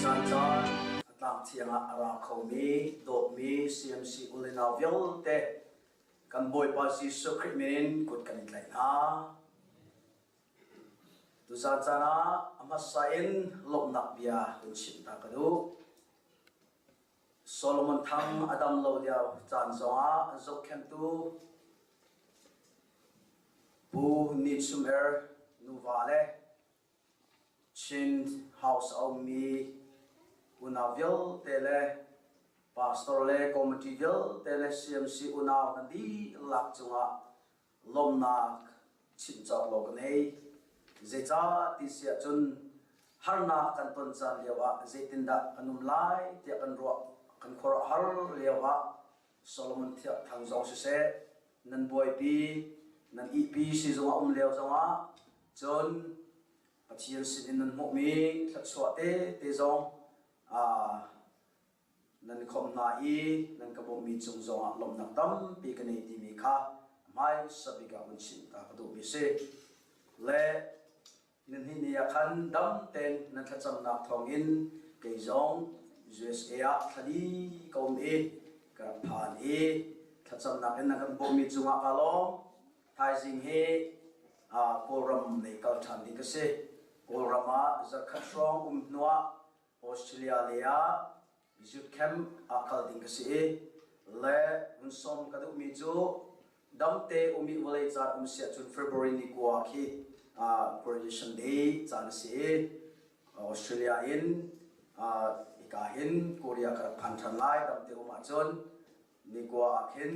Tuzan caan a tlang thiang ah a ra khomi dawtmi CMC u le nau vialte kan Bawipa Jesuh Khrih min in kut kan in tlaih hna. Tuzan caan ah a hmasa in lawmhnak bia kan chim ta ka duh. Solomon Thang a dam lo lio caan zongah an zohkhenhtu Pu Ni Chum Er nuva le Chin House a ummi unau vialte le pastor le committee vialte le CMC unau nan dihlak cungah lawmhnak chim cawk lo ka nei. Zeicah ti si ahcun harnak kan ton caan lioah zeitindah kan um lai tiah kan ruah kan khuaruah har lioah Solomon Thang zong siseh nan buaipi nan ihpi sizung a um lio zongah cun Pathian sinin nan hmuhmi thluachuah te te zong nan khawmh hna i nan ka bawmhmi cung zongah lawmhnak tampi ka nei timi kha hmaisa bik ah vun chim ta ka duhmi si. Le nihnih ni ah khan dam tein nan thlacamnak thawngin kei zong USA ah thlali ka um i ka rak phan i thlacamnak in nan kan bawmhmi cungah ka lawm. Thaizing hi Kawlram lei kal ṭhan ding ka si. Kawlram ah zarkhat hrawng um hnuah Australia lei ah youth camp ah kal ding ka si i le vun sawm ka duhmi cu damte umi vawlei caan um siah cun February ni kua khi graduation day caan a si i Australia in hika hin Korea ka rak phan ṭhan lai damte um ahcun ni kua ah khin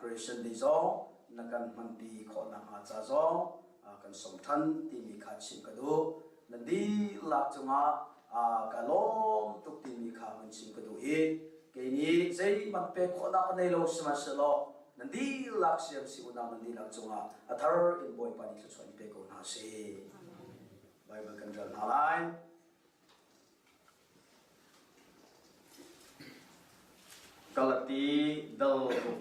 graduation day zong na kan hmanpi khawh nakhnga ca zong kan sawm ṭhan timi kha chim ka duh. Nan dihlak cungah ka lawm tuk timi kha hun chim ka duh i kei nih zeihmanh pek khawhnak ka nei lo sihmanhsehlaw nan dihlak CMC unau nan dihlak cungah a thar in Bawipa nih thluachuah in pe ko hna seh. Bible kan rel hna lai. Galati dal ruk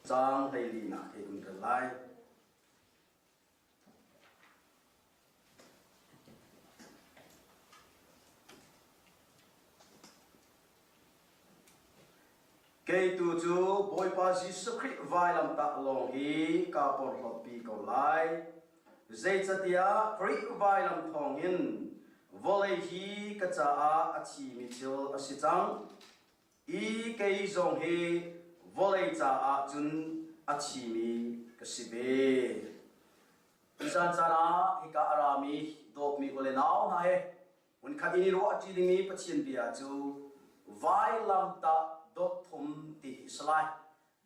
caang 14 he kan rel lai. Kei tu cu Bawipa Jesuh Khrih vailamtah lawng hi kaa porhlawtpi ko lai. Zeicatiah Khrih vailam thawngin vawlei hi ka caah a thimi thil a si cang i kei zong hi vawlei caah cun a thimi ka si ve. Tuzan caan ah hika a rami dawtmi u le nau hna he hmunkhat in i ruahṭi dingmi Pathian bia cu vailamtah dot thum ti hi a si lai.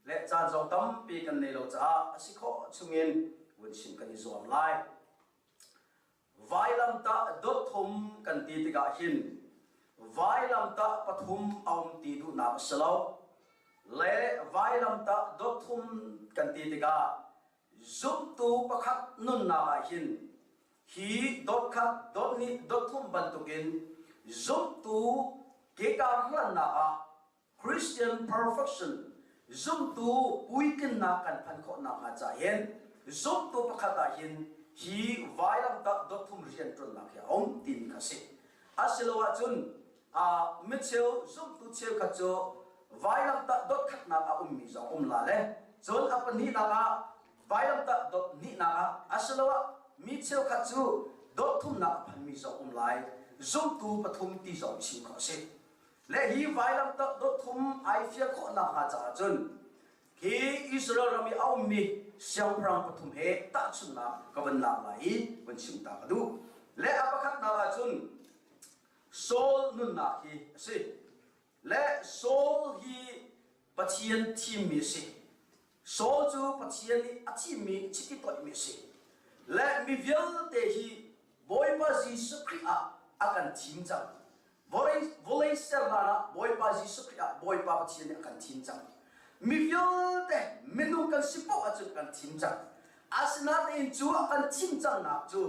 Le caan zong tampi kan nei lo caah a si khawh chungin vun chim kan i zuam lai. Vailamtah dot thum kan ti tikah hin vailamtah pathum a um ti duhnak a si lo. Le vailamtah dot thum kan ti tikah zumtu pakhat nunnak ah hin hi dot khat dot hnih dot thum bantukin zumtu keka hlannak ah Christian perfection zumtu puitlinnak kan phanh khawh nakhnga ca hin zumtu pakhat ah hin hi vailamtah dot thum rian ṭuannak hi a um timi kha si. Asiloah cun micheu zumtu cheukhat cu vailamtah dot khatnak a ummi zong um la le cun a pahnihnak ah vailamtah dot hnihnak ah asiloah mi cheukhat cu dot thumnak a phanmi zong um lai zumtu pathum ti zong chim khawh a si. Le hi vailamtah dot thum ai fial khawh nakhnga caah cun hi Israel ram i a ummi siangpahrang pathum he tahchunhnak ka van lak lai i van chim ta ka duh. Le a pakhatnak ah cun Saul nunnak hi a si. Le Saul hi Pathian thimmi a si. Saul cu Pathian nih a thimmi chiti toihmi a si. Le mi vialte hi Bawipa Jesuh Khrih ah a kan thim cang. Vawlei ser hlan ah Bawipa Jesuh Khrih ah Bawipa Pathian nih a kan thim cang. Mi vialte minung kan si paoh ahcun kan thim cang. Asinain cu a kan thim cangnak cu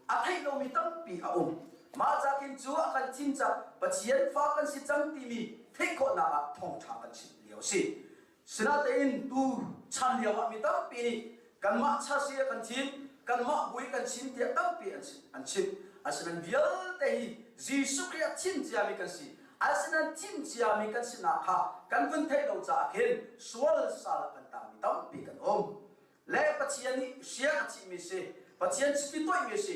a theih lomi tampi a um. Mah cakin cu a kan thim cang Pathian fa kan si cang timi theih khawhnak ah thawngṭha kan chim lio a si. Sinain tu chan lio ah mi tampi nih kanmah chasi a kan thim, kanmah bui kan chim tiah tampi an chim. Asinain vialte hi Jesuh Khrih ah thim ciami kan si. Asinain thim ciami kan sinak kha kan vun theih lo caah khin sual sal ah kan tangmi tampi kan um. Le Pathian nih hriang a thihmi si, Pathian chiti toihmi si.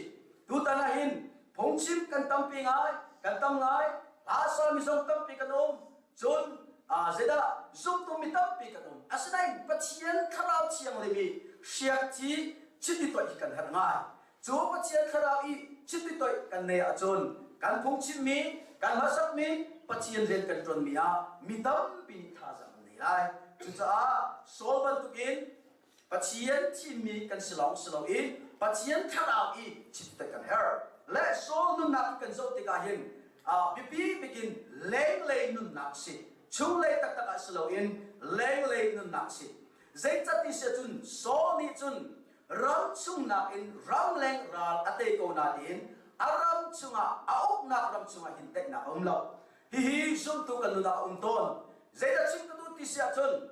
Tutan ah hin phungchim kan tampi ngai, kan tam ngai, hla sami zong tampi kan um. Cun zeidah zumtu mi tampi kan um. Asinain Pathian Thlarau Thianghlim i hriak thi chiti toih hi kan herh ngai. Cu Pathian Thlarau i chiti toih kan nei ahcun kan phungchimmi, kan hlasakmi, Pathian rian kan ṭuanmi ah mi tampi nih thazaang an nei lai. Cucaah Saul bantukin Pathian thimmi kan si lawng si loin Pathian thlarau i chitte kan herh. Le Saul nunnak kan zoh tikah hin biapi bikin lenglei nunnak si. Chunglei taktak ah si loin lenglei nunnak si. Zeicati si cun Saul nih cun ram chung nakin ramleng ral a tei ko nain a ram chungah a uknak ram chungah hin daihnak a um lo. Hihi zumtu kan nunah a um tawn. Zeidah chim ka duh ti si ahcun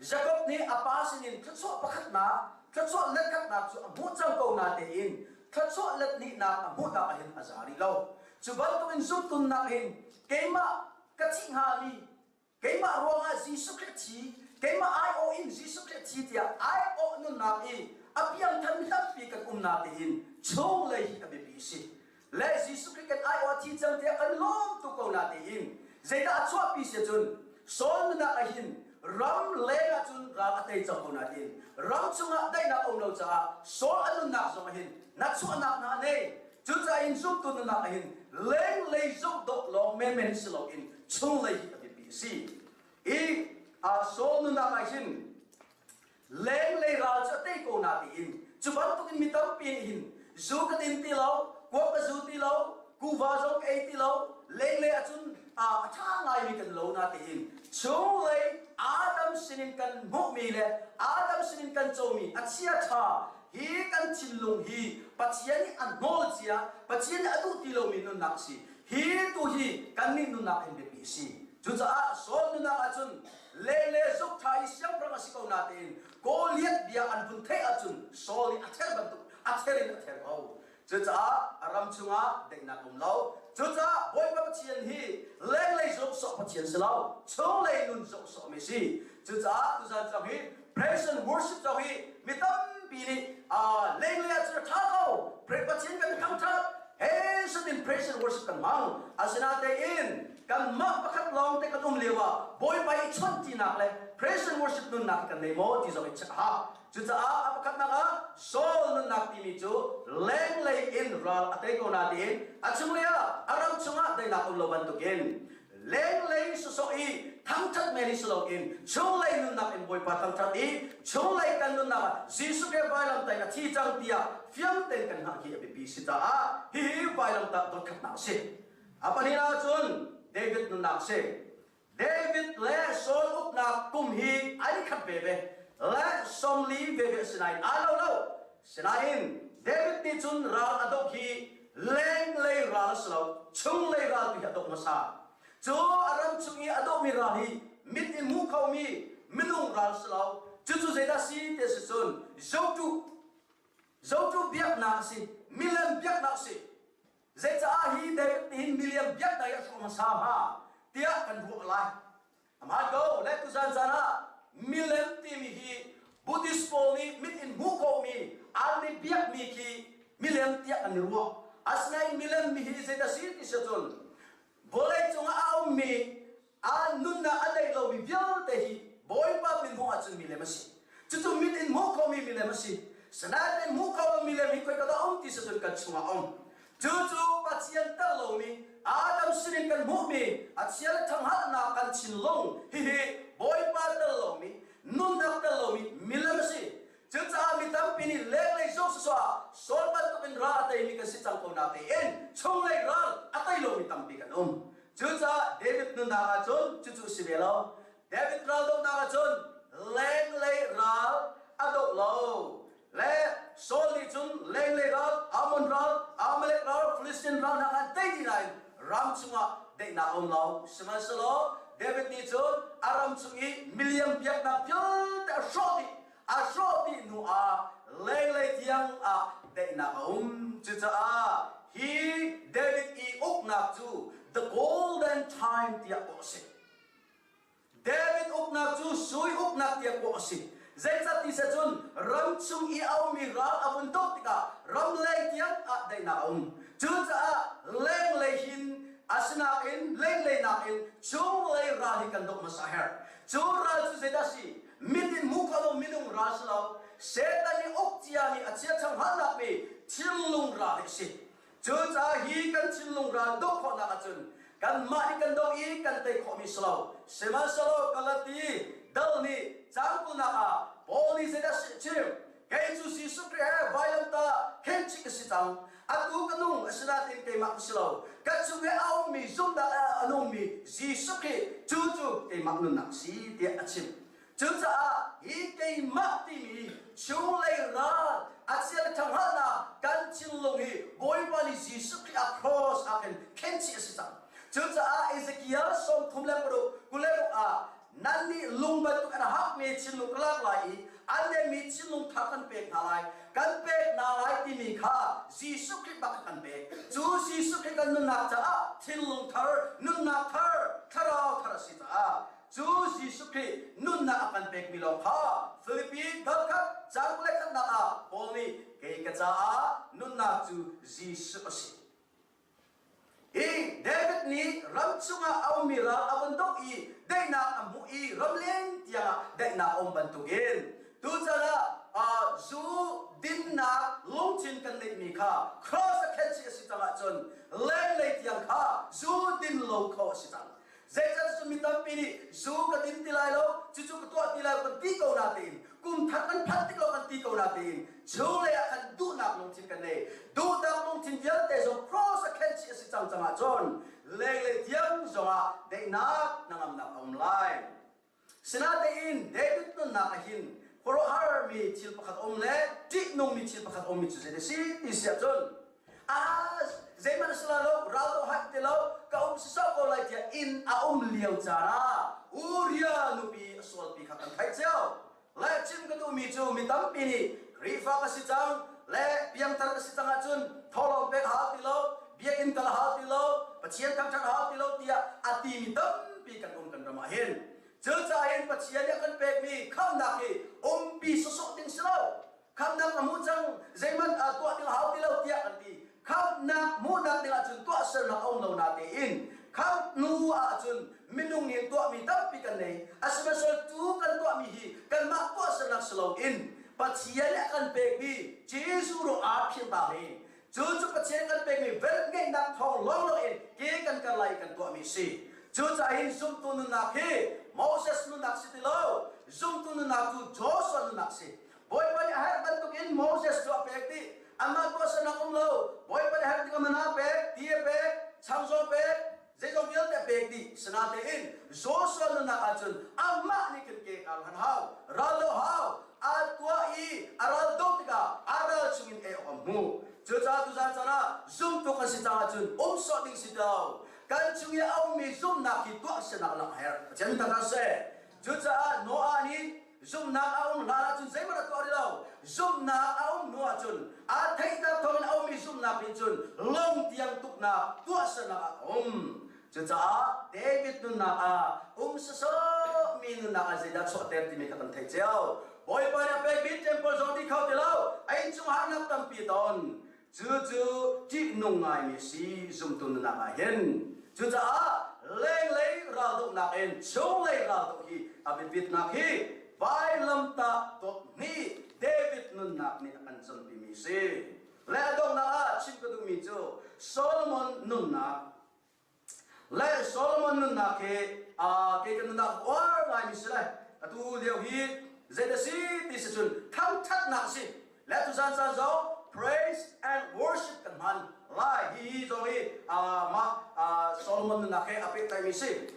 Jakob nih a pa sinin thluachuah pakhatnak, thluachuah letkhatnak cu a hmuh cang ko natein thluachuah lethnihnak a hmuhnak ah hin a za rih lo. Cu bantukin zumtunnak hin keimah ka thih hngami, keimah ruangah Jesuh Khrih thi, keimah aiawh in Jesuh Khrih thi tiah aiawh nunnak i a piangthan tampi kan um natein chunglei hi a biapi a si. Le Jesuh Khrih kan aiawh a thi cang tiah kan lawm tuk ko natein zeidah a chuahpi si cun Saul nunnak ah hin ram leng ah cun ral a tei cang ko natein ram chungah daihnak a um lo caah Saul a nunnak zong ah hin nachuahnak hna a nei. Cucaah in zumtu nunnak ah hin lenglei zoh dawh lawng menmen si loin chunglei hi a biapi a si. I Saul nunnak ah hin Lenglei ral cu a tei ko na tiin cu bantukin mi tampi nih hin zu ka din ti lo, kuak ka zu ti lo, kuva zong ka ei ti lo, lenglei ahcun a ṭha ngaimi kan lo na tiin chunglei Adam sinin kan hmuhmi le Adam sinin kan comi a chia ṭha hi kan thinlung hi Pathian nih a hnawl cia, Pathian nih a duh ti lomi nunnak a si. Hi tu hi kannih nunnak hin biapi a si. Cucaah Saul nunnak ahcun le le zuk ṭha i siangpahrang a si ko natein Goliath bia an vun theih ahcun Saul nih a ther bantuk a ther in a ther ko. Cucaah a ram chungah daihnak um lo. Cucaah Bawipa Pathian hi lenglei zoh sawh Pathian si lo, chunglei nun zoh sawh mi si. Cucaah tuzan cang hi praise and worship zong hi mi tampi nih lenglei ahcun a ṭha ko. Pathian kan thangṭhat, he satin praise and worship kan hmang. Asinatein kanmah pakhat lawng te kan um lio ah Bawipa i chawnhtinak le praise and worship nunnak kan nei maw ti zong i check a hau. Cucaah a pakhatnak ah Saul nunnak timi cu lenglei in ral a tei ko natein a chunglei ah a ram chungah daihnak um lo bantukin lenglei sawsawh i thangṭhat men hi si loin chunglei nunnak in Bawipa thangṭhat i chunglei kan nunnak ah Jesuh Khrih vailamtah in a thi cang tiah fiang tein kan hngalh hi a biapi si caah hihi vailamtah dotkhatnak a si. A pahnihnak cun David nunnak a si. David le Saul uknak kum hi an khat veve. Le 40 veve a si nain aa lo lo. Sinain David nih cun ral a doh hi lenglei ral a si lo, chunglei ral tu hi a doh hmasa. Cu a ram chung i a dohmi ral hi mit in hmu khomi minung ral si lo. Cucu zeidah si ti a si cun zotu zotu biaknak a si, milem biaknak a si. Zeicaah hi David nih hin milian biaknak hi a hrawh hmasa hnga tiah kan ruah lai. Amah ko le tuzan zan ah milem timi hi Buddhist pawl nih mit in hmuh khawhmi an i biakmi khi milem tiah an i ruah. Asinain milem mi hi zeidah si ti si cun vawlei cungah a ummi a nunnak a nei lomi vialte hi Bawipa min hmuh ahcun milem a si. Cucu mit in hmuh khomi milem a si. Sinain in hmuh kho lomi milem hi khoika dah um ti si cun kan chungah a um. Cucu Pathian tel lomi Adam sinin kan hmuhmi a chia le ṭhanghalnak kan thinlung hihi Bawipa tel lomi nunnak tel lomi milem a si. Cucaah mi tampi nih lenglei zoh sawsawh ah Saul bantukin ral a teimi kan si cang ko natein chunglei ral a tei lomi tampi kan um. Cucaah David nunnak ah cun cucu si ve lo. David ral dohnak ah cun lenglei ral a doh lo. Le Saul nih cun lenglei ral, Ammon ral, Amalek ral, Filistin ral hna kha an tei dih nain ram chungah daihnak a um lo. Sihmanhsehlaw David nih cun a ram chung i miliam biaknak vialte a hrawh dih. A hrawh dih hnu ah lenglei tiang ah daihnak a um. Cucaah hi David i uk. uknak cu the golden time tiah kawh a si. David uknak cu sui uknak tiah kawh a si. Zeicah ti seh cun ram chung i a ummi ral a vun doh tikah ram leng tiang ah daihnak a um. Cucaah lenglei hin asinain lenglei nakin chunglei ral hi kan doh hmasa a herh. Cu ral cu zeidah a si? Mit in hmuh khawh lo minung ral si lo. Satan i uk ciami a chiachang hngalhnak mi thinlung ral hi a si. Cucaah hi kan thinlung ral doh khawhnak ahcun kanmah nih kan doh i kan tei khawhmi si lo. Sihmanhsehlaw Galati dal nih caang kulnak ah Paul nih zeidah chim? Kei cu Jesuh Khrih he vailamtah khenchih ka si cang. Atu ka nung asinain keimah ka si lo. Ka chung i a ummi zumhnak ah a nungmi Jesuh Khrih cu cu keimah nunnak a si tiah a chim. Cucaah hi keimah timi chunglei ral a chia le ṭhanghalnak kan thinlung hi Bawipa nih Jesuh Khrih a cross ah khin khenchih a si cang. Cucaah Ezekiel 36 26 ah nannih lung bantuk an hakmi thinlung ka lak lai i an neimi thinlung thar kan pek hna lai kan pek hna lai timi kha Jesuh Khrih bak kan pek. Cu Jesuh Khrih kan nunnak caah thinlung thar, nunnak thar, thlarau thar a si caah Cu Jesuh Khrih nunnak a kan pekmi lawng kha Filipi dal khat caang le khatnak ah Paul nih kei ka caah nunnak cu Jesuh a si. Hi David nih ram chungah a ummi ral a vun doh i daihnak a hmuh i ramleng tiangah daihnak a um bantukin tuchan ah zu dinnak lungthin kan neihmi kha cross a khenchih a si cang ahcun lenglei tiang kha zu din lo kho a si cang. Zeicahtiah cun mi tampi nih zu ka din ti lai lo, cucu ka tuah ti lai lo kan ti ko natein kum thar kan phanh tik lo kan ti ko natein chunglei ah khan duhnak lungthin kan nei. Duhnak lungthin vialte zong cross a khenchih a si cang cang ahcun lenglei tiang zongah daihnak hnangamnak a um lai. Sinatein David nunnak ah hin khuaruahharmi thil pakhat um le ṭihnungmi thil pakhat ummi cu zei a si ti si ahcun a zeihmanh a si lai lo ral doh haih ti lo ka um sisawh ko lai tiah inn a um lio caan ah Uriah nupi a sualpi kha kan theih cio. Le chim ka duhmi cu mi tampi nih Khrihfa ka si cang le piangthar ka si cang ahcun thawhlawm pek hau ti lo biakinn kal hau ti lo Pathian thangṭhat hau ti lo tiah a timi tampi kan um kan ram ah hin. Cucaah hin Pathian nih a kan pekmi khamhnak hi umpi sawsawh ding si lo. Khamhnak ka hmuh cang, zeihmanh tuah ding hau ti lo tiah kan ti. Khamhnak hmuhnak ding ahcun tuahsernak a um lo natein khamh hnu ahcun minung nih tuahmi tampi kan nei. Asihmanhsehlaw tu kan tuahmi hi kanmah tuahsernak si loin Pathian nih a kan pekmi Jesuh ruang aa phir ta hi Cu cu Pathian kan pekmi velngeihnak thawng lawnglawng in ke kan kal lai i kan tuahmi a si. Cucaah hin zumtu nunnak hi Moses nunnak si ti lo, zumtu nunnak cu Joshua nunnak si. Bawipa nih a herh bantukin Moses cu a pek dih. Amah tuahsernak um lo. Bawipa nih a herh tikah mana pek, ti a pek, chang zong pek, zeizong vialte a pek dih. Sinatein Joshua nunnak ahcun amah nih khin ke kal han hau, ral do hau, aa tuah i a ral doh tikah a ral chungin ei awk a hmuh. Cucaah tuzan caan ah zumtu kan si cang ahcun um sawh ding si ti lo. Kan chung i a ummi zumhnak hi tuah sinak lak a herh. Pathian min thangṭhat seh. Cucaah Noah nih zumhnak a um hlan ahcun zeihmanh a tuah rih lo. Zumhnak a um hnu ahcun aa theihter thawngin a ummi zumhnak nih cun lung tiang tuknak tuahsernak ah a um. Cucaah David nunnak ah um sawsawhmi nunnak ah zeidah chuahter timi kha kan theih cio. Bawipa nih a pekmi temple zong ti kho ti lo, a innchung harnak tampi ton. Cucu ṭihnung ngaimi si zumtu nunnak ah hin. Cucaah lenglei raldohnak in chunglei raldoh hi a biapitnak hi vailamtah dot hnih David nunnak nih a kan cawnpimi si. Le a donghnak ah chim ka duhmi cu Solomon nunnak Le Solomon nunnak hi kei ka nunnak uar ngaimi si lai. Atu lio hi zei da si ti si cun thangṭhatnak si. Le tuzan caan zong praise and worship kan hman lai. Hi zong hi mah Solomon nunnak he a pehtlaimi si.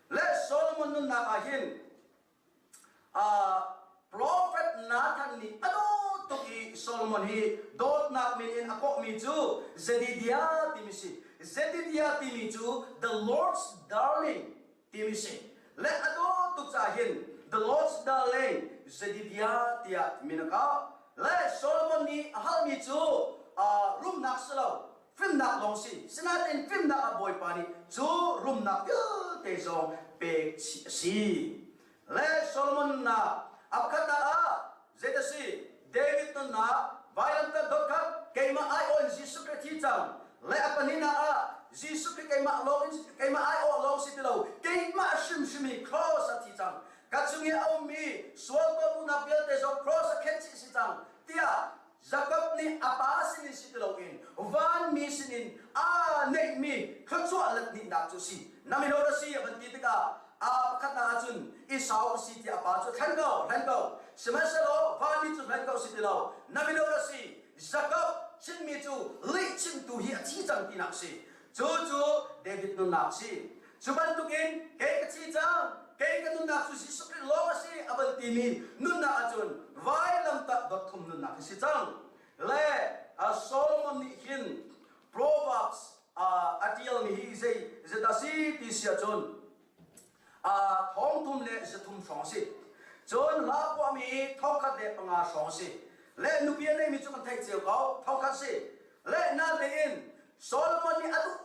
Le Solomon nunnak ah hin Profet Nathan nih a dawt tuk i Solomon hi dawtnak min in a kawhmi cu Zedidiah timi si. Zedidiah timi cu the Lord's darling timi si. Le a dawt tuk caah hin the Lord's darling Zedidiah tiah min a kau. Le Solomon nih a halmi cu rumnak si lo. Fimnak lawng si. Sinain fimnak ah Bawipa nih cu rumnak vialte zong pek chih a si. Le Solomon nunnak a pakhatnak ah zei a si? David nunnak vailamtah dot khat keimah aiawh in Jesuh Khrih thi cang. Le a pahnihnak ah Jesuh Khrih keimah lawng in keimah aiawh lawng si ti lo keimah hrimhrim i cross a thi cang. Ka chung i a ummi sual tuahduhnak vialte zong cross a khenchih si cang tiah Jakob nih a pa sinin si ti loin vanmi sinin aa neihmi thluachuah let hnihnak cu a si. Na mino na si a van ti tikah a pakhatnak ahcun Esau a si tiah a pa cu hlen ko, hlen ko. Sihmanhsehlaw vanmi cu hlen ko si ti lo. Na mino na si. Jakob chimmi cu lih chimtu hi a thi cang tinak a si. Cu cu David nunnak a si. Cu bantukin kei ka thi cang, kei ka nunnak cu Jesuh Khrih lawng a si a van timi nunnak ahcun vailamtah dot thum nunnak hi si cang. Le Solomon nih hin Proverbs a ṭialmi hi zei zeidah si ti si ahcun thong thum le zathum hrawng a si. Cun hla phuahmi thongkhat le panga hrawng a si. Le nupi a neimi cu kan theih cio ko, thongkhat si. Le natein Solomon nih a duh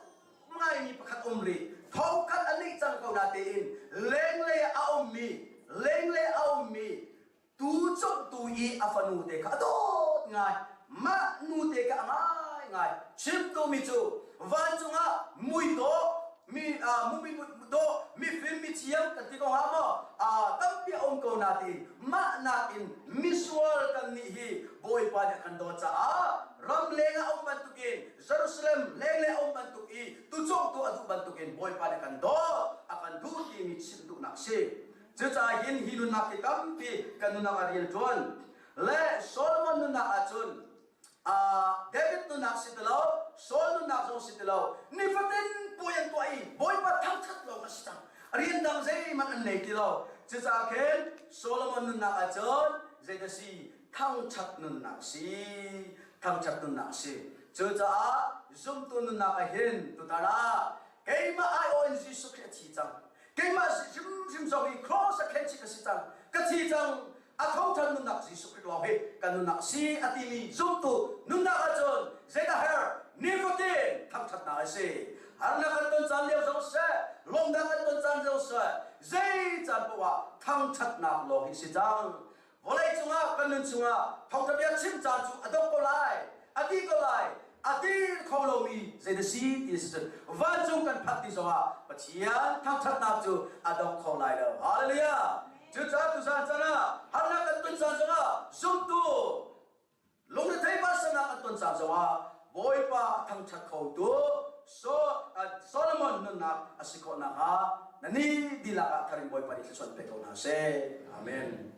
ngaimi pakhat um rih. Thongkhat a nih cang ko natein lenglei ah a ummi lenglei a ummi tu cawmtu i a fanu te kha a dawt ngai. Mah nu te kha a ngai ngai. Chimtu mi cu vancung ah mui dawh mi mumi dawh mifim mithiam kan ti ko hnga maw tampi a um ko natein mah nakin misual kan nih hi Bawipa nih a kan dawt caah ramleng ah a um bantukin Jerusalem lenglei a um bantuk i tucawngtu a duh bantukin Bawipa nih kan dawt a kan duh timi chimh duhnak a si. Cucaah hin hi nunnak hi tampi kan nunnak ah rian ṭuan. Le Solomon nunnak ahcun David nunnak si ti lo, Saul nunnak zong si ti lo, nifatin puai an tuah i Bawipa thangṭhat lawng a si cang. Rian dang zeihmanh an nei ti lo. Cucaah khin Solomon nunnak ahcun zeidah si thangṭhat nunnak a si. Thangṭhat nunnak a si. Cucaah zumtu nunnak ah hin tutan ah keimah aiawh in Jesuh Khrih a thi cang. Keimah hrimhrim zong hi cross a khenchih ka si cang. Ka thi cang. A thongṭhan nunnak Jesuh Khrih lawng hi kan nunnak a si a timi zumtu nunnak ahcun zeidah herh nifatin thangṭhatnak a si. Harnak kan ton caan lio zong seh, lawmhnak kan ton caan zong seh, zei caan paoh ah thangṭhatnak lawng hi si cang. Vawlei cungah kan nun chungah thawngṭha bia chim caan cu a dong ko lai, a ti ko lai, a dir kho lomi zei na si ti si cun vancung kan phak ti zongah Pathian thangṭhatnak cu a dong kho lai lo. Hallelujah! Cucaah tuzaan caan ah harnak kan ton caan zongah zumtu Lungrethei vansannak an ton caan zongah Bawipa a thangṭhat khotu Solomon nunnak a si khawh nakhnga na ni dihlak ah tharin Bawipa nih thluachuah pe ko hna seh. Amen.